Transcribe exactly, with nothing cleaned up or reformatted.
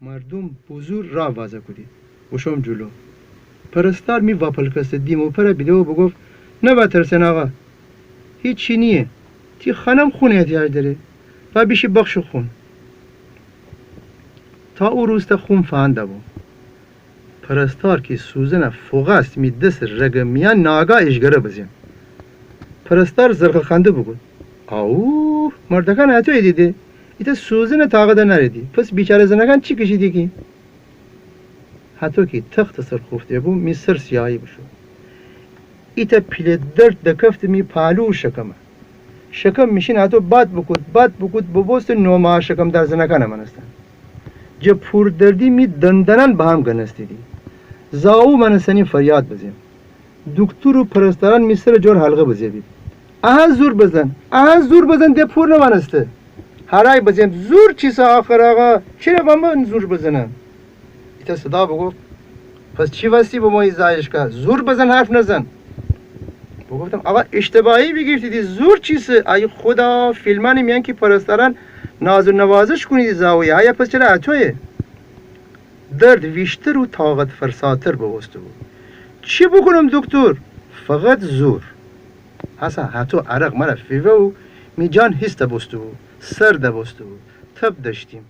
مردوم بزور راه وازه کودی. بوشوم جلو. پرستار می واپلکسته دیموپره بیده و بوگفت: نوا ترسن آقا، هیچی نییه. تی خانم خون احتیاج داره و بیشی بخش خون. تا او روسته خون فنده بو. پرستار کی سوزنه فوقاست می دس رگه میان، ناگاه ایشگره بزیم. پرستار زرخه خنده بوکود: آوو، مردکان هتو ایدی ده. ایتا سوزنه طاقته ناریدی. پس بیچاره زنکان چی کشیدی کی؟ هتو کی تخت سر خوفته بو، می سر سیاهی بوشو. ایتا پیله درد دکفت می پالو و شکمه. شکم میشین هتو باد بوکود، باد بوکود، ببوست نو ماه شکمدار زنکانه مانستن. جه پور دردی می دندانان به هم گنستیدی. زاوو مانستنی فریاد بزیم. دکتر و پرستاران می سر جور حلقه بزه بید. آها زور بزن، آها زور بزن، ده پور نمانسته. هرای بزیم: زور چیسه آخر آقا؟ چره با من زور بزنن؟ ایتا صدا بوگفت: پس چی واستی بمویی زایشگاه؟ زور بزن، حرف نزن. بوگفتم: آقا، اشتباهی بیگیفتیدی، زور چیسه؟ ای خدا، فیلمانی میان کی پرستاران ناز و نوازش کونیدی زاویه، هیا پس چره هتویه؟ درد ویشتر و طاقت فرساتر ببوسته بو. چی بوکونم دکتر؟ فقط زور. هسه هتو عرق مره فیوه و می جان هیسته بوسته بو، سرده بوسته بو. تب دشتیم.